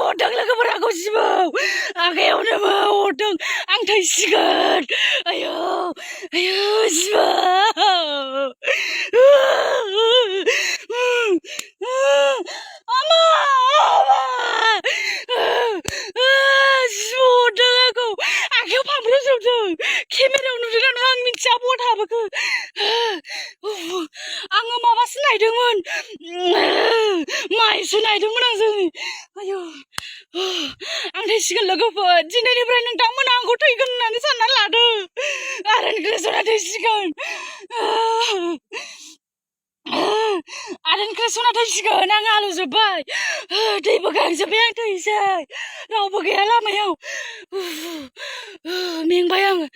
ordwng लोगोफोराखौ जिबौ आखायावनो ordwng आं थैसिगोन आयौ जिबौ जिबौ ordwng आंखौ आखायाव फानफ्रबजोबदों केमेरायाव नुदोंना नङा आं मिथिया बहा थाबोखो आङो माबासो नायदोंमोन माइसो नायदोंमोन आं जों आयौ आं थैसिगोन लोगोफोर दिनैनिफ्राय नोंथांमोना आंखौ थैगोन होननानै सानना लादो आरन क्रेसना थैसिगोन आरन क्रेसना थैसिगोन आं आलौजोब्बाय दैबो गांजोब्बाय आं थैसै रावबो गैया लामायाव मेंबाय आङो